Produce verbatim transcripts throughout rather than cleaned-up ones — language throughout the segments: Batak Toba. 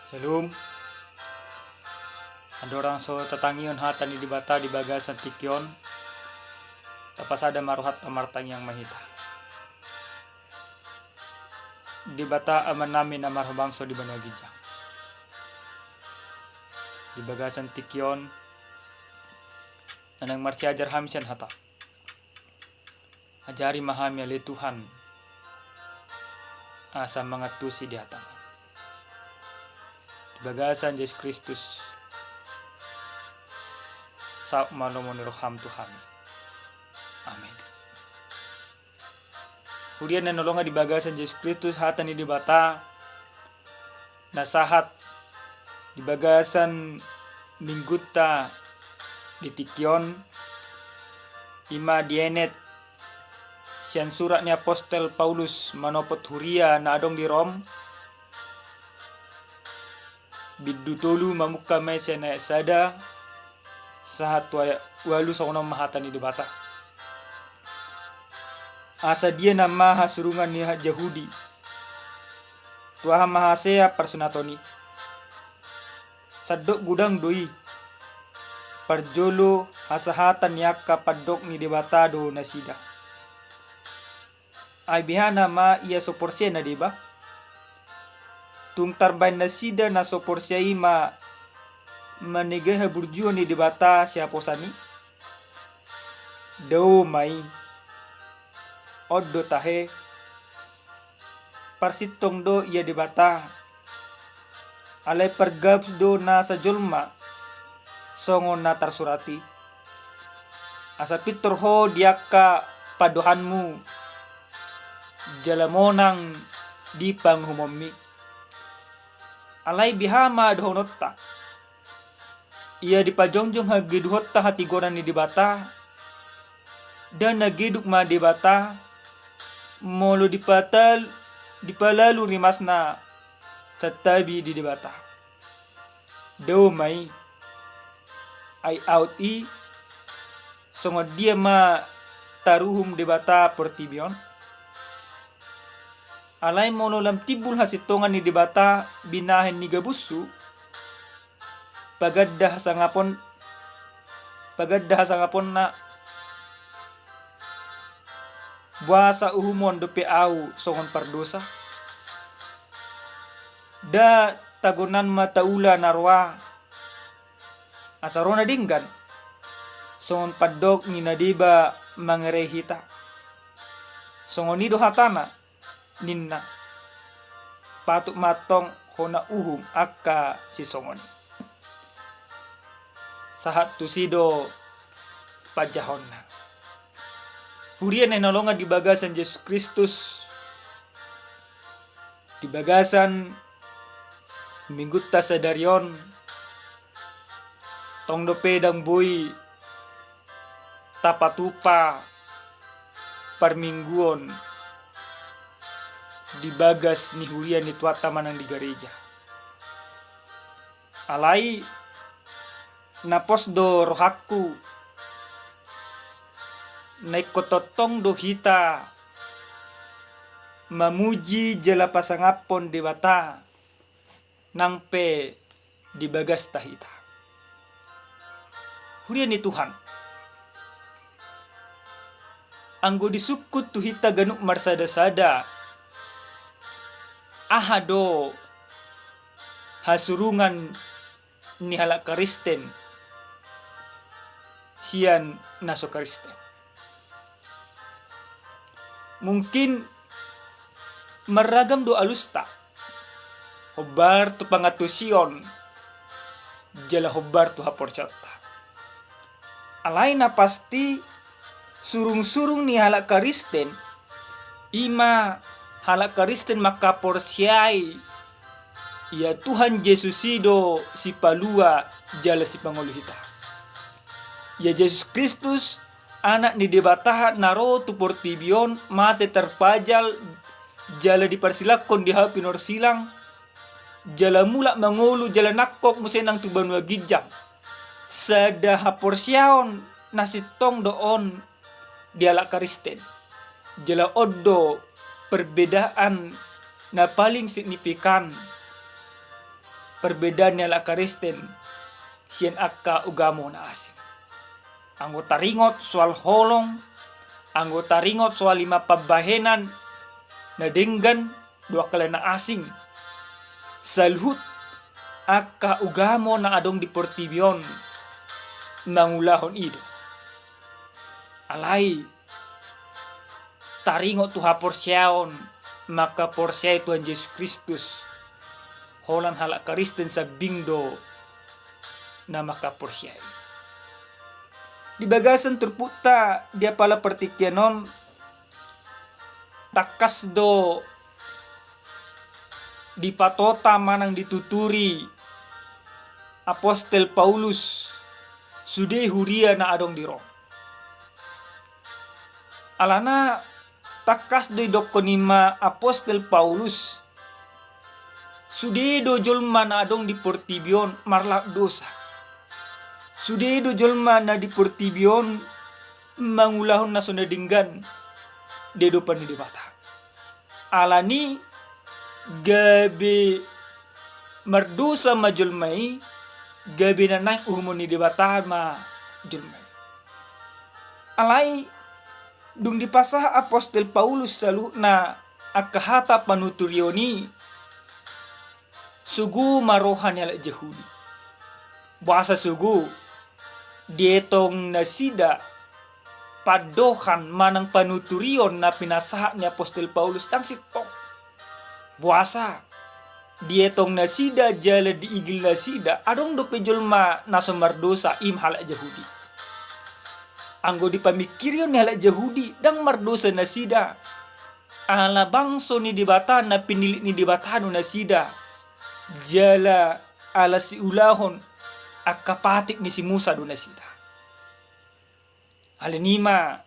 Syalom. Andorang so tatangihon hata ni Debata di bagasan tingki on, tapasada ma rohanta, martangiang ma hita. Debata Amanami na marhabangsa di banua ginjang, di bagasan tingki on na naeng marsiajar hami sian hataM, ajari ma hami ale Tuhan, asa mangantusi di hataM. Di bagasan Jesus Kristus, saut ma lomo ni rohaM tu hami. Amen. Huria na hinaholongan di bagasan Jesus Kristus, hata ni Debata na sahat di bagasan minggunta di tingki on, i ma dienet sian surat ni apostel Paulus manopot huria na adong di Rom, bindu tolu, mamungka ma i sian ayat sada sahat tu ayat ualu. Songon on ma hata ni Debata: Asa dia nama hasurungan ni halak Jahudi? Tu aha ma hasea parsunaton i? Sandok godang do i. Parjolo hasahatan ni angka pandok ni Debata do nasida. Ai beha nama ia so porsea na deba? Tung tarbahen nasida na so porsea i ma manegai haburjuon ni Debata sihaposan i? Dao ma i. On do tahe, parsintong do ia Debata. Alai pargabus do nasa jolma, songon na tarsurat i: Asa pintor ho di angka pandohanmu, jala monang di panguhumonmi. Alai beha ma dohononta? Ia dipajongjong hageduhonta hatigoran ni Debata? Nda na geduk ma Debata, molo dipatal-, dipalalu rimasna santabi di Debata? Dao ma i. Ai aut i, songon dia ma taruhum Debata portibi on? Alai molo lam timbul hasintongan ni Debata binahen ni gabushu, paganda hasangapon, paganda hasangaponna, boasa uhumon dope ahu songon pardosa? Nda tagonan ma taula na roa, asa ro na denggan, songon pandok ni na deba mangerei hita? Songon i do hatana, ninna. Patut ma antong hona uhum angka sisongon i. Sahat tusi do panjahonna. Huria na hinaholongan di bagasan Jesus Kristus, di bagasan minggunta sadari on, tong dope ndang boi tapatupa parmingguon di bagas ni huria ni Tuhanta manang di gareja. Alai na pos do rohangku, na ingkon tongtong do hita mamuji jala pasangaphon Debata nang pe di bagasta hita. Huria ni Tuhan, anggo disungkun tu hita ganup marsadasada, aha do hasurungan ni halak Kristen sian na so Kristen? Mungkin marragam do alusta, hombar tu pangantusion jala hombar tu haporseaonta. Alai na pasti, surungsurung ni halak Kristen i ma halak Kristen mangkaporseai ia Tuhan Jesus i do Sipalua jala Sipangolu hita. Ia Jesus Kristus, Anak ni Debata, na ro tu portibi on, mate tarpajal jala diparsilangkon di hau pinorsilang, jala mulak mangolu jala nangkok muse nang tu banua ginjang. Sada haporseaon na sintong do on di halak Kristen. Jala on do perbedaan na paling signifikan perbedaan ni halak Kristen sian angka ugamo na asing. Anggo taringot soal holong, anggo taringot soal ima pambahenan na denggan dohot angka na asing, saluhut angka ugamo na adong di portibi on mangulahon i do. Alai taringot tu haporseaon mangkaporseai Tuhan Jesus Kristus, holan halak Kristen sambing do na mangkaporseai. Di bagasan turpukta di apala partingkian on, tangkas do dipatota manang dituturi apostel Paulus sude huria na adong di Rom. Alana tangkas do didokkon ima apostel Paulus, sude do jolma na adong di portibi on marlaok dosa. Sude do jolma na di portibi on mangulahon na so na denggan di adopan ni Debata. Alani gabe mardosa ma jolma i, gabe na naeng uhumon ni Debata ma jolma i. Alai dung dipasahat apostel Paulus saluhutna angka hata panuturion i, sogo ma roha ni halak Jahudi. Boasa sogo? Dietong nasida pandohan manang panuturion na pinasahat ni apostel Paulus ndang sintong. Boasa? Dietong nasida jala diigil nasida adong dope jolma na so mardosa, ima halak Jahudi. Anggo di pamingkirion ni halak Jahudi ndang mardosa nasida. Ala bangso ni Debata, na pinillit ni Debata do nasida. Jala ala siulahon angka patik ni si Musa do nasida. Alani i ma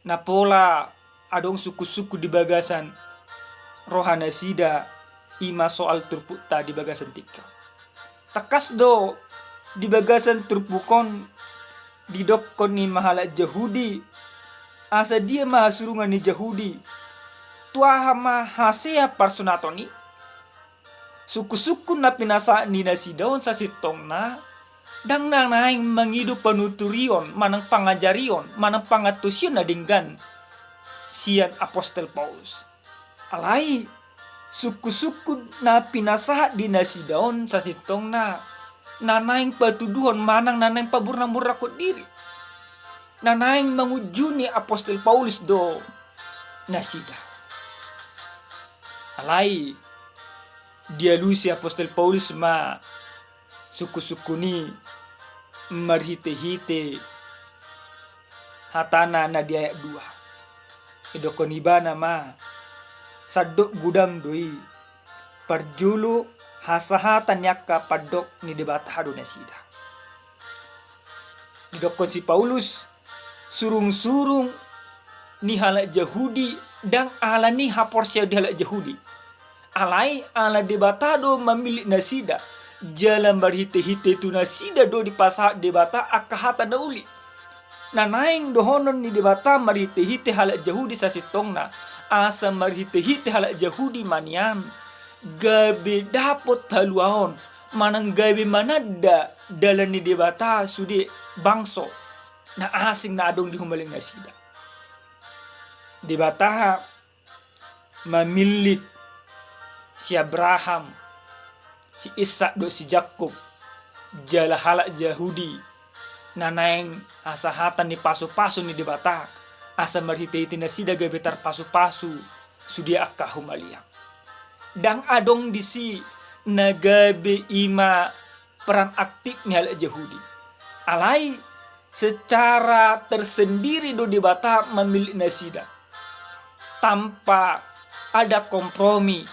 na pola adong sungkun-sungkun di bagasan roha nasida, ima soal turpukta di bagasan tingki on. Tangkas do di bagasan turpuk on didokkon ima halak Jahudi, asa dia ma hasurungan ni Jahudi, tu aha ma hasea parsunaton i? Sungkun-sungkun na pinasahat ni nasida on sasintongna ndang na naeng mangido panuturion manang pangajarion manang pangantusion na denggan sian apostel Paulus. Alai sungkun-sungkun na pinasahat di nasida on sasintongna na naeng patuduhon manang na naeng pamurnang-murnangkon diri, na naeng mangunjuni apostel Paulus do nasida. Alai dialusi apostel Paulus ma sungkun-sungkun i marhite-hite hatana na di ayat dua. Didokkon ibana ma, sandok godang do i, parjolo hasahatan ni angka pandok ni Debata do nasida. Didokkon si Paulus, surung-surung ni halak Jahudi ndang alani haporseaon ni halak Jahudi. Alai ala Debata do mamillit nasida, jala marhite-hite tu nasida do dipasahat Debata angka hata na uli. Na naeng dohonon ni Debata marhite-hite halak Jahudi sasintongna, asa marhite-hite halak Jahudi ma nian gabe dapot haluaon, manang gabe mananda dalan ni Debata sude bangso na asing na adong di humaliang nasida. Debata mamillit si Abraham, si Ishak dohot si Jakkob, jala halak Jahudi na naeng hasahatan ni pasu-pasu ni Debata, asa marhite-hite nasida gabe tarpasu-pasu sude angka humaliang. Ndang adong disi na gabe ima peran aktif ni halak Jahudi. Alai secara tersendiri do Debata mamillit nasida tanpa ada kompromi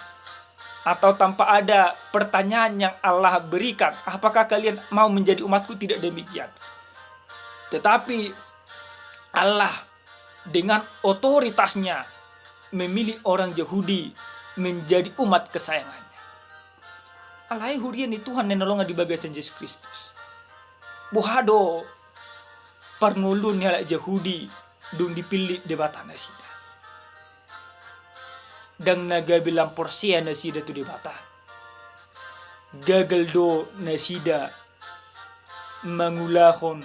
atau tanpa ada pertanyaan yang Allah berikan, "Apakah kalian mau menjadi umatku?" Tidak demikian. Tetapi Allah dengan otoritasnya memilih orang Jahudi menjadi umat kesayangannya. Alai huria ni Tuhan na hinaholongan di bagasan Jesus Kristus, boha do parngoluon ni halak Jahudi dung dipillit Debata nasida? Ndang na gabe lam porsea nasida tu Debata. gagal do nasida mangulahon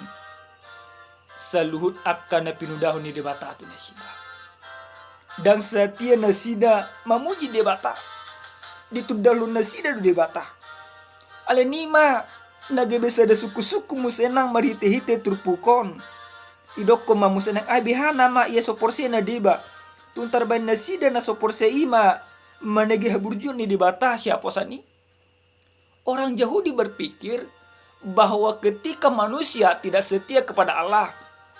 saluhut angka na pinudahon ni Debata tu nasida. Ndang satia nasida mamuji Debata, ditundalhon nasida do Debata. Alani i ma na gabe sada sungkunsungkun muse nang marhitehite turpuk on. Idokkon ma muse nang, ai beha nama ia so porsea na deba. Tung tarbaen nasida na so porsea i ma managihon haburjuon ni Debata siaposan i. Orang Yahudi berpikir bahwa ketika manusia tidak setia kepada Allah,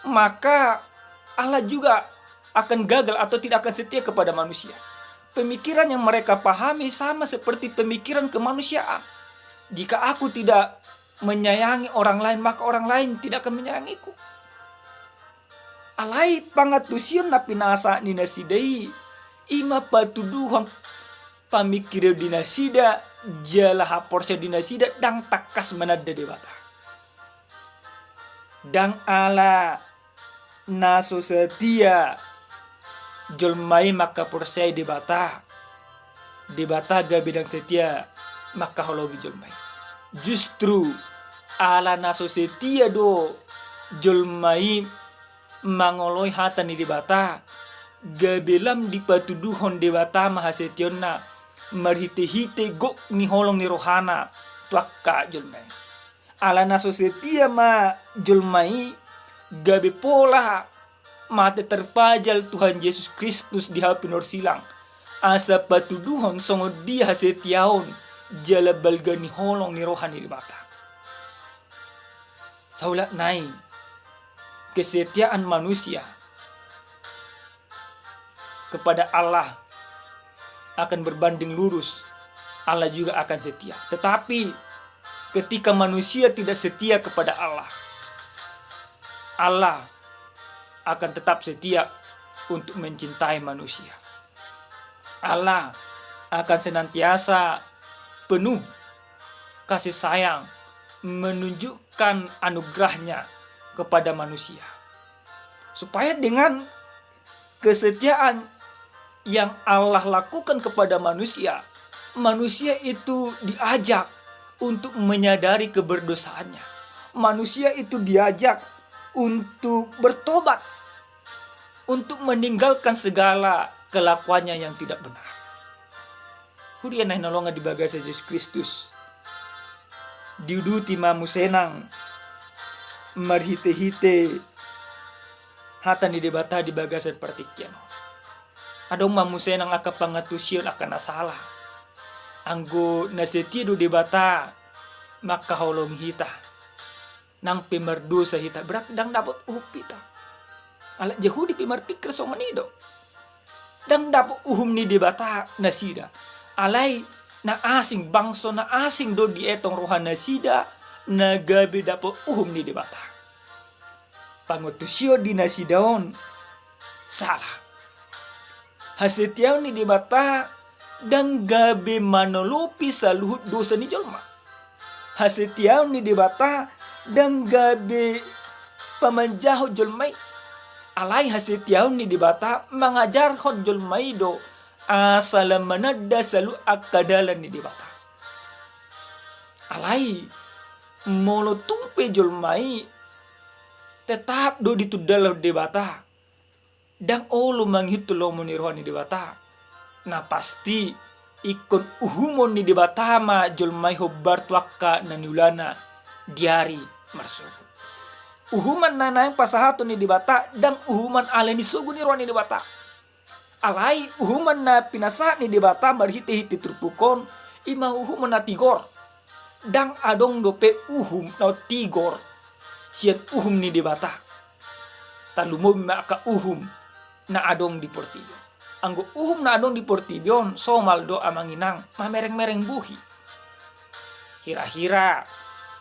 maka Allah juga akan gagal atau tidak akan setia kepada manusia. Pemikiran yang mereka pahami sama seperti pemikiran kemanusiaan. Jika aku tidak menyayangi orang lain, maka orang lain tidak akan menyayangiku. Alai pangantusion na pinasahat ni nasida i, i ma patuduhon pamingkirion di nasida, jala haporseaon di nasida ndang tangkas mananda Debata. Ndang ala na so setia jolma i mangkaporseai Debata, Debata gabe ndang setia mangkaholongi jolma i. Justru ala na so setia do jolma i mangoloi hata ni Debata, gabe lam dipatuduhon Debata ma hasetiaonna marhitehite gok ni holong ni rohana tu angka jolma i. Ala na so setia ma jolma i, gabe pola mate tarpajal Tuhan Jesus Kristus di hau pinorsilang, asa patuduhon songon dia hasetiaon jala balga ni holong ni roha ni Debata. Saulak nai, kesetiaan manusia kepada Allah akan berbanding lurus, Allah juga akan setia. Tetapi ketika manusia tidak setia kepada Allah, Allah akan tetap setia untuk mencintai manusia. Allah akan senantiasa penuh kasih sayang, menunjukkan anugerahnya kepada manusia. Supaya dengan kesetiaan yang Allah lakukan kepada manusia, manusia itu diajak untuk menyadari keberdosaannya. Manusia itu diajak untuk bertobat, untuk meninggalkan segala kelakuannya yang tidak benar. Huria na hinaholongan di bagasan Jesus Kristus, diuduti ma muse nang marhitehite hata ni Debata di bagasan partingkian on. Adong ma muse nang angka pangantusion angka na sala. Anggo na setia do Debata mangkaholongi hita, nang pe mardosa hita, berarti ndang dapot uhum hita. Halak Jahudi pe marpikir songon i do. Ndang dapot uhum ni Debata nasida. Alai na asing, bangso na asing do dietong roha nasida na gabe dapot uhum ni Debata. Pangantusion di nasida on sala. Hasetiaon ni Debata ndang gabe manolopi saluhut dosa ni jolma. Hasetiaon ni Debata ndang gabe pamanjahon jolma i. Alai hasetiaon ni Debata mangajarhon jolma i do asa lam mananda saluhut angka dalan ni Debata. Alai molo tung pe jolma i tetap do ditundalhon Debata, ndang olo mangihuthon lomo ni roha ni Debata, na pasti ingkon uhumon ni Debata ma jolma i hombar tu angka na niulana di ari marsogot. Uhuman na naeng pasahaton ni Debata ndang uhuman alani sogo ni roha ni Debata. Alai uhuman na pinasahat ni Debata marhitehite turpuk on, i ma uhuman na tigor. Ndang adong dope uhum na tigor sian uhum ni Debata. Tarlumobi ma angka uhum na adong di portibi on. Anggo uhum na adong di portibi on, somal do amang inang, mamerengmereng bohi. Hirahira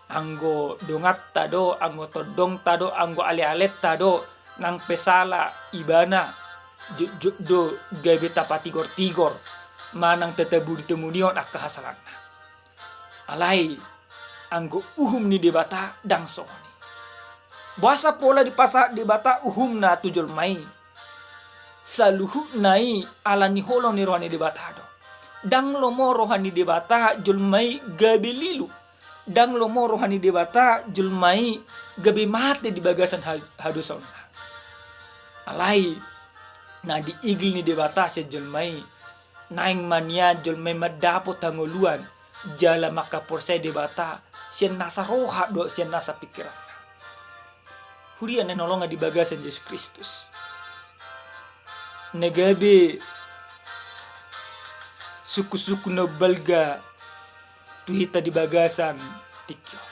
anggo donganta do, anggo tondongta do, anggo alealenta do, nang pe sala ibana, jotjot do gabe tapatigortigor manang tatabunitabunihon angka hasalaanna. Alai anggo uhum ni Debata ndang songon i. Boasa pola dipasahat Debata uhumna tu jolma i? Saluhutna i alani holong ni roha ni Debata do. Ndang lomo roha ni Debata jolma i gabe lilu. Ndang lomo roha ni Debata jolma i gabe mate di bagasan ha-, hadosaonna. Alai na diigil ni Debata sian jolma i, naeng ma nian jolma i mandapot hangoluan jala mangkaporseai Debata sian nasa roha dohot sian nasa pingkiranna. Huria na hinaholongan di bagasan Jesus Kristus, na gabe sungkun-sungkun na umbalga tu hita di bagasan tingki on.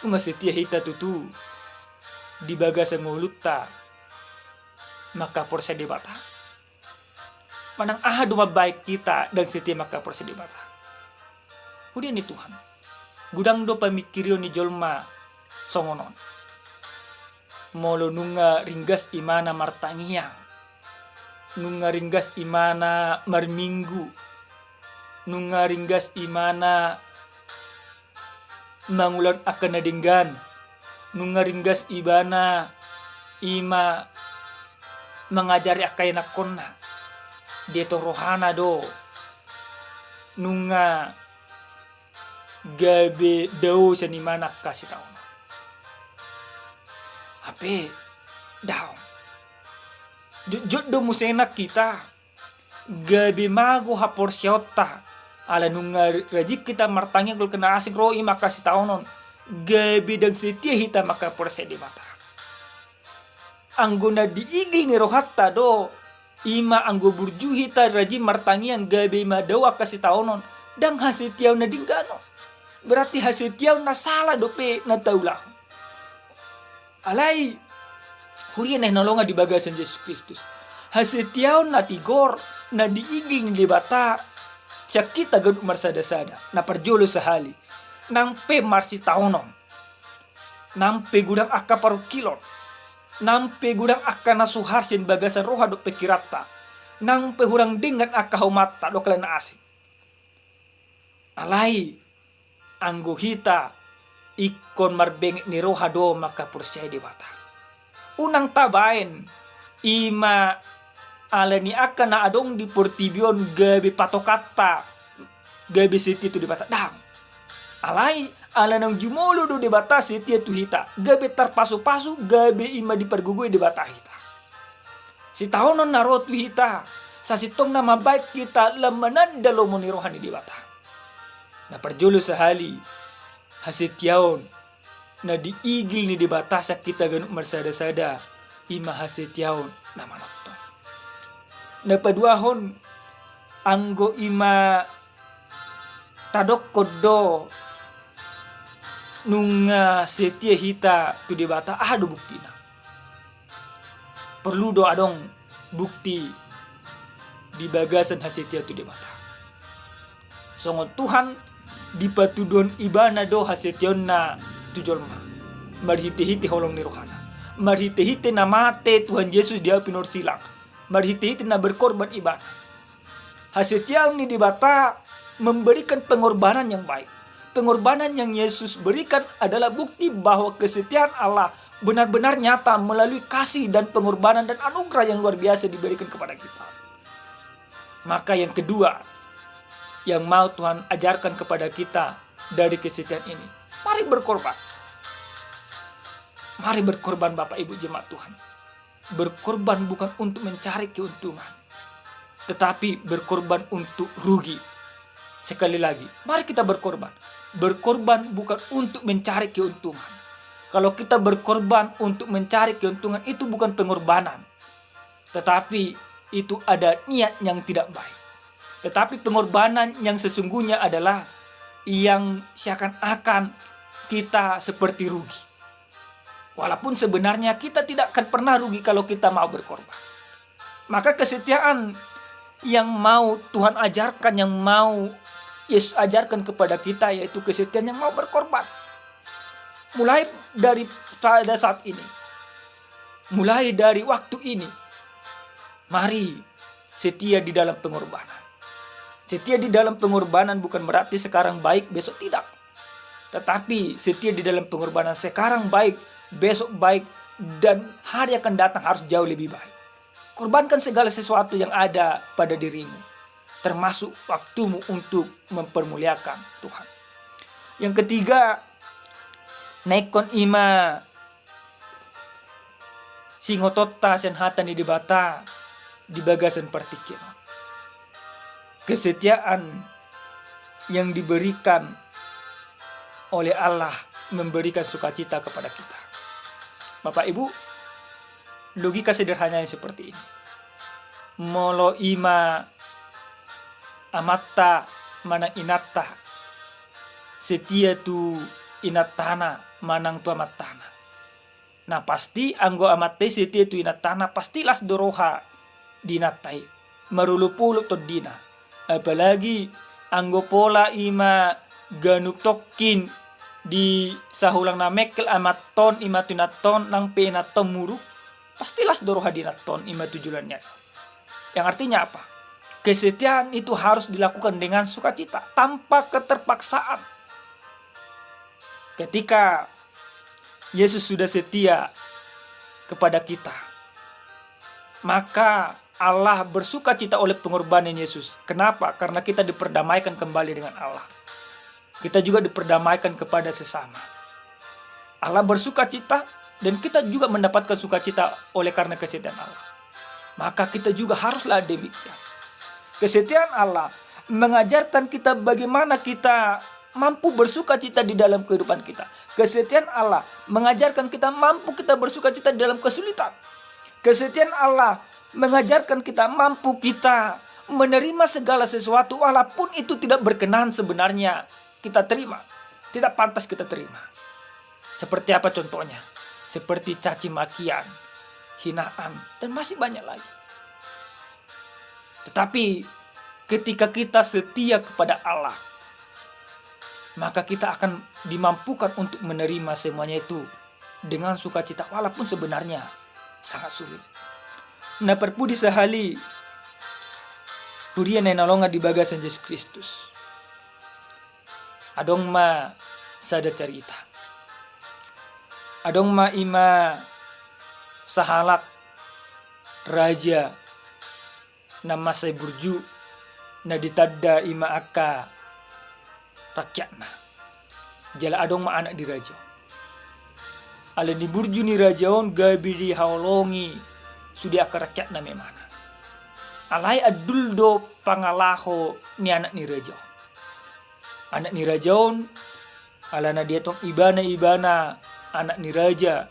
Nunga setia hita tutu di bagasan ngolunta mangkaporseai Debata? Manang aha do mambahen hita ndang setia mangkaporseai Debata? Huria ni Tuhan, godang do pamingkirion ni jolma songon on. Molo nunga ringgas imana martangiang, nunga ringgas imana marminggu, nunga ringgas imana mangulahon angka na denggan, nunga ringgas ibana ima mangajari angka ianakkonna, dietong rohana do nunga gabe dao sian imana angka sitaonon. Hape daong. Jotjot do muse nang hita gabe mago haporseaonta, ala nunga rajin hita martangiang, jolo angka na asing ro ima angka sitaonon, gabe ndang setia hita mangkaporseai Debata. Anggo na diigil ni rohanta do ima anggo burju hita rajin martangiang gabe ima dao angka sitaonon, ndang hasetiaon na denggan on. Berarti hasetiaon na sala dope na taulahon. Alai, huria na hinaholongan di bagasan Jesus Kristus, hasetiaon na tigor na diigil ni Debata sian hita ganup marsadasada, na parjolo sahali, nang pe marsitaonon, nang pe godang angka parungkilon, nang pe godang angka na suhar sian bagasan roha dohot pingkiranta, nang pe hurang denggan angka haumanta dohot angka na asing. Alai, anggo hita ingkon marbenget ni roha do mangkaporseai Debata, unang tabaen ima ala ni angka na adong di portibi on gabe patokanta gabe setia tu Debata, ndang. Alai, ala naung jumolo do Debata setia tu hita, gabe tarpasupasu, gabe ima dipargogoi Debata hita. Sitaonon na ro tu hita, sasintongna mambahen hita lam mananda lomo ni roha ni Debata. Na parjolo sahali, hasetiaon na diigil ni Debata sian hita ganup marsadasada, ima hasetiaon na manongtong. Na paduahon, anggo ima tadokkon do nunga setia hita tu Debata, aha do buktina? Porlu do adong bukti di bagasan hasetiaon tu Debata. Songon Tuhan, dipatuduhon ibana do hasetiaonna tu jolma marhitehite holong ni rohana, marhitehite na mate Tuhan Jesus di api na umsilang, marhitehite na berkorban ibana. Hasetiaon ni Debata memberikan pengorbanan yang baik. Pengorbanan yang Yesus berikan adalah bukti bahwa kesetiaan Allah benar-benar nyata melalui kasih dan pengorbanan dan anugerah yang luar biasa diberikan kepada kita. Maka yang kedua yang mau Tuhan ajarkan kepada kita dari kesetiaan ini, mari berkorban. Mari berkorban, Bapak Ibu jemaat Tuhan. Berkorban bukan untuk mencari keuntungan, tetapi berkorban untuk rugi. Sekali lagi, mari kita berkorban. Berkorban bukan untuk mencari keuntungan. Kalau kita berkorban untuk mencari keuntungan, itu bukan pengorbanan, tetapi itu ada niat yang tidak baik. Tetapi pengorbanan yang sesungguhnya adalah yang seakan-akan kita seperti rugi. Walaupun sebenarnya kita tidak akan pernah rugi kalau kita mau berkorban. Maka kesetiaan yang mau Tuhan ajarkan, yang mau Yesus ajarkan kepada kita, yaitu kesetiaan yang mau berkorban. Mulai dari pada saat ini, mulai dari waktu ini, mari setia di dalam pengorbanan. Setia di dalam pengorbanan bukan berarti sekarang baik, besok tidak. Tetapi setia di dalam pengorbanan, sekarang baik, besok baik, dan hari akan datang harus jauh lebih baik. Korbankan segala sesuatu yang ada pada dirimu. termasuk waktumu untuk mempermuliakan Tuhan. Yang ketiga, na ingkon i ma singotonta sian hata ni Debata di bagasan partingkian on. Kesetiaan yang diberikan oleh Allah memberikan sukacita kepada kita. Bapak Ibu, logika sederhananya seperti ini. Molo i ma amanta manang inanta setia tu inantana manang tu amantana, na pasti anggo amanta i setia tu inantana, pasti las do roha di inanta i, marolopolop tondina. Apalagi anggo pola i ma ganup tongkin di sahulang na mengkel amanta on i ma tu inanta on, nang pe inanta on muruk, pasti las do roha di inanta on i ma tu joloan ni ari on. Yang artinya apa? Kesetiaan itu harus dilakukan dengan sukacita, tanpa keterpaksaan. Ketika Yesus sudah setia kepada kita, maka Allah bersukacita oleh pengorbanan Yesus. Kenapa? Karena kita diperdamaikan kembali dengan Allah. Kita juga diperdamaikan kepada sesama. Allah bersukacita dan kita juga mendapatkan sukacita oleh karena kesetiaan Allah. Maka kita juga haruslah demikian. Kesetiaan Allah mengajarkan kita bagaimana kita mampu bersukacita di dalam kehidupan kita. Kesetiaan Allah mengajarkan kita mampu kita bersukacita di dalam kesulitan. Kesetiaan Allah mengajarkan kita mampu kita menerima segala sesuatu walaupun itu tidak berkenan sebenarnya kita terima, tidak pantas kita terima. Seperti apa contohnya? Seperti caci makian, hinaan, dan masih banyak lagi. Tetapi ketika kita setia kepada Allah, maka kita akan dimampukan untuk menerima semuanya itu dengan sukacita, walaupun sebenarnya sangat sulit. Na parpudi sahali, huria na hinaholongan di bagasan Jesus Kristus. Adong ma sada carita. Adong ma i ma sahalak raja na mansai burju, na ditanda i ma angka rakyatna. Jala adong ma anak ni raja on. Alani burju ni raja on gabe dihaholongi sude angka rakyatna ma imana. Alai andul do pangalaho ni anak ni raja on. Anak ni raja on, alana dietong ibana, ibana anak ni raja,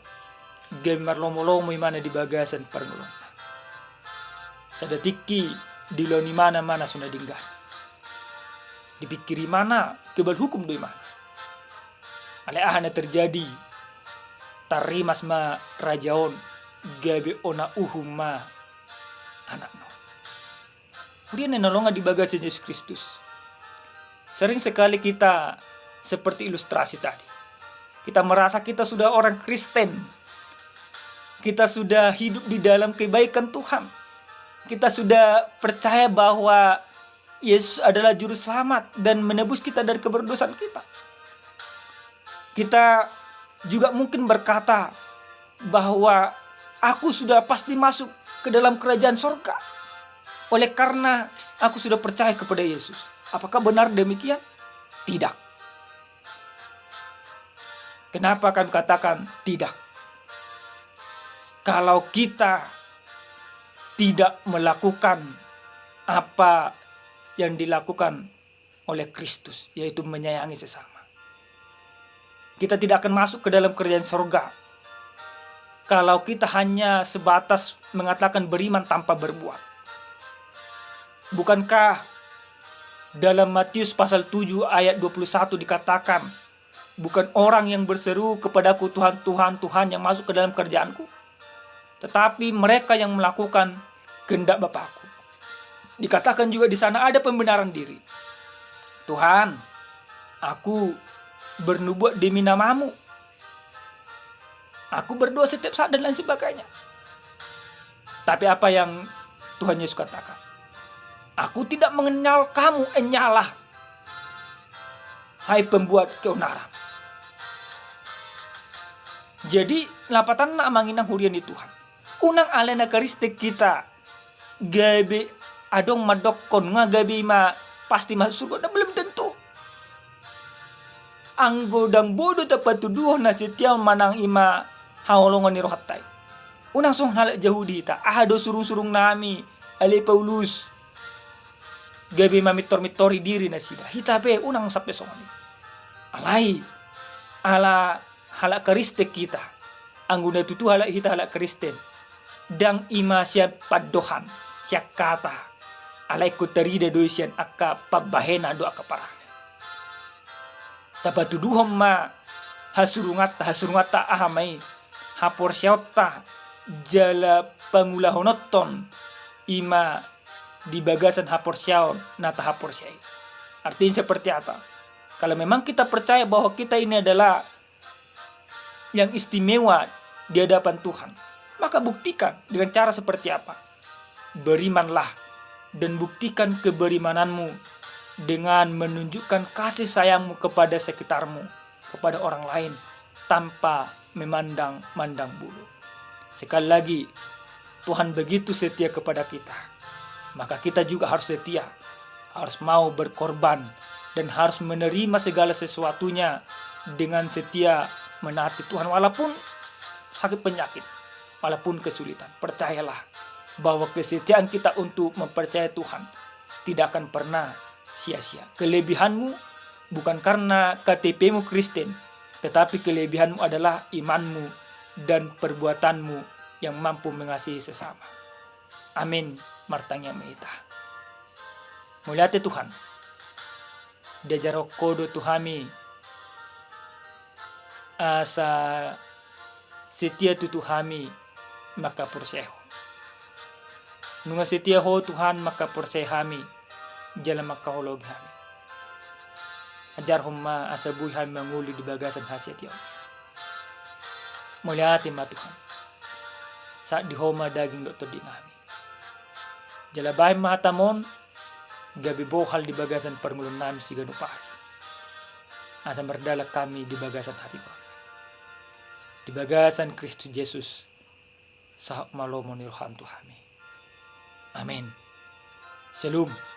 gabe marlomolomo imana di bagasan parngoluanna. Sada tingki diulahon imana ma na so na denggan. Dipingkiri imana, kebal hukum do imana. Alai aha na terjadi? Tarrimas ma raja on, gabe ona uhum ma anakna on. Huria na hinaholongan di bagasan Jesus Kristus. Sering sekali kita seperti ilustrasi tadi. Kita merasa kita sudah orang Kristen. Kita sudah hidup di dalam kebaikan Tuhan. Kita sudah percaya bahwa Yesus adalah juru selamat dan menebus kita dari keberdosaan kita. Kita juga mungkin berkata bahwa aku sudah pasti masuk ke dalam kerajaan sorga oleh karena aku sudah percaya kepada Yesus. Apakah benar demikian? Tidak. Kenapa kami katakan tidak? Kalau kita tidak melakukan apa yang dilakukan oleh Kristus, yaitu menyayangi sesama. Kita tidak akan masuk ke dalam kerajaan sorga kalau kita hanya sebatas mengatakan beriman tanpa berbuat. Bukankah dalam Matius pasal tujuh ayat dua puluh satu dikatakan, "Bukan orang yang berseru kepadaku, 'Tuhan, Tuhan, Tuhan,' yang masuk ke dalam kerajaan-Ku, tetapi mereka yang melakukan kehendak Bapa-Ku." Dikatakan juga di sana ada pembenaran diri. "Tuhan, aku bernubuat demi nama-Mu. Aku berdoa setiap saat," dan lain sebagainya. Tapi apa yang Tuhan Yesus katakan? "Aku tidak mengenal kamu, enyalah, hai pembuat keonaran." Jadi, lapatanna, amang inang huria ni Tuhan, unang alana Kristen kita gabe adong mandokkon nga gabe i ma pasti masuk surga, na belum tentu. Anggo ndang boi do tapatuduhon hasetiaon manang i ma haholongan ni rohanta i. Unang songon halak Jahudi hita, aha do surungsurung nami, ale Paulus, gabe mamintormintori diri nasida. Hita pe unang sampe songon i. Alai, ala halak Kristen hita, anggo na tutu halak hita halak Kristen, ndang i ma sian pandohan, sian kata, alai ingkon tarida do i sian angka pambahenan dohot angka parange. Tapatuduhon ma hasurunganta, hasurunganta aha ma i, haporseaonta jala pangulahononta i ma di bagasan haporseaon na tahaporseai. Artinya seperti apa? Kalau memang kita percaya bahwa kita ini adalah yang istimewa di hadapan Tuhan, maka buktikan dengan cara seperti apa. Berimanlah dan buktikan keberimananmu dengan menunjukkan kasih sayangmu kepada sekitarmu, kepada orang lain, tanpa memandang-mandang bulu. Sekali lagi, Tuhan begitu setia kepada kita, maka kita juga harus setia, harus mau berkorban, dan harus menerima segala sesuatunya dengan setia menaati Tuhan, walaupun sakit penyakit, walaupun kesulitan. Percayalah bahwa kesetiaan kita untuk mempercayai Tuhan tidak akan pernah sia-sia. Kelebihanmu bukan karena K T P-mu Kristen, tetapi kelebihanmu adalah imanmu dan perbuatanmu yang mampu mengasihi sesama. Amin. Martangiang ma hita. Mauliate Tuhan, diajarhon Ho do tu hami asa setia tutu hami mangkaporseai Ho. Nunga setia Ho Tuhan mangkaporseai hami jala mangkaholongi hami. Ajarhon ma asa boi hami mangolu di bagasan hasetiaon. Mauliate ma Tuhan. Sahat di Ho ma daging dohot tondi nami. Jala bahen ma hataM on gabe bohal di bagasan parngoluon nami siganup ari. Asa mardalan hami di bagasan hatigoran. Di bagasan Kristus Jesus, sahat ma lomo ni rohaM tu hami. Amin. Shalom.